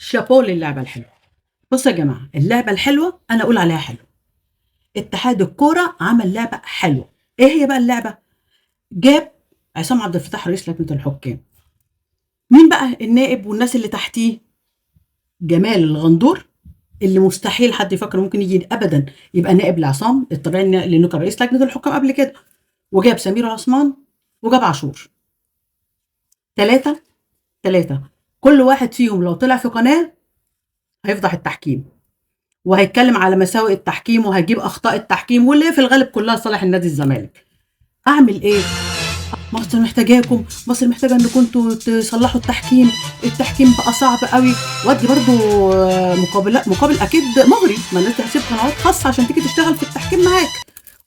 شابوه للعبة الحلوة. بصوا يا جماعة، اللعبة الحلوة انا اقول عليها حلوة. اتحاد الكورة عمل لعبه حلوة. ايه هي بقى اللعبة؟ جاب عصام عبد الفتاح رئيس لجنة الحكام. مين بقى النائب والناس اللي تحتيه؟ جمال الغندور، اللي مستحيل حد يفكر ممكن يجي ابدا يبقى نائب لعصام، الطبيعي لانه كان رئيس لجنة الحكام قبل كده. وجاب سمير عثمان وجاب عاشور. ثلاثة كل واحد فيهم لو طلع في قناة هيفضح التحكيم وهيتكلم على مساوئ التحكيم وهيجيب اخطاء التحكيم واللي في الغالب كلها صالح النادي الزمالك. اعمل ايه؟ مصر محتاجاكم، مصر محتاجه انكم انتوا تصلحوا التحكيم، التحكيم بقى صعب قوي. وادي برضو مقابل اكيد مغري، ما الناس دي هتسيب قنوات خاصة عشان تيجي تشتغل في التحكيم معاك،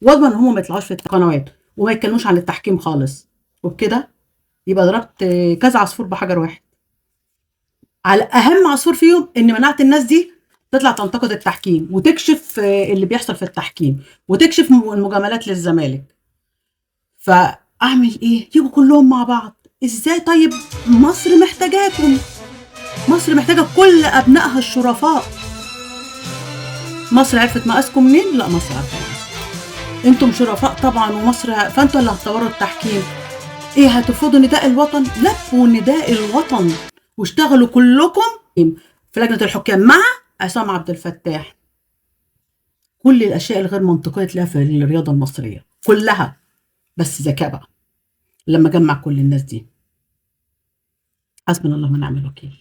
واضمن ان هم ما يطلعوش في القنوات وما يتكلموش عن التحكيم خالص. وبكده يبقى ضربت كذا عصفور بحجر واحد. على اهم عصفور فيهم ان منعت الناس دي تطلع تنتقد التحكيم وتكشف اللي بيحصل في التحكيم وتكشف المجاملات للزمالك. فاعمل ايه؟ يجوا كلهم مع بعض ازاي؟ طيب مصر محتاجاكم، مصر محتاجه كل ابنائها الشرفاء. مصر عرفت مقاسكم منين؟ لا، مصر عرفت مقاسكم، انتم شرفاء طبعا ومصر، فانتوا اللي هتطوروا التحكيم. ايه، هترفضوا نداء الوطن؟ لبوا نداء الوطن واشتغلوا كلكم في لجنة الحكام مع عصام عبد الفتاح. كل الاشياء الغير منطقية تلاقيها في الرياضة المصرية كلها، بس ذكاء بقى لما جمع كل الناس دي. حسبنا الله ونعم الوكيل.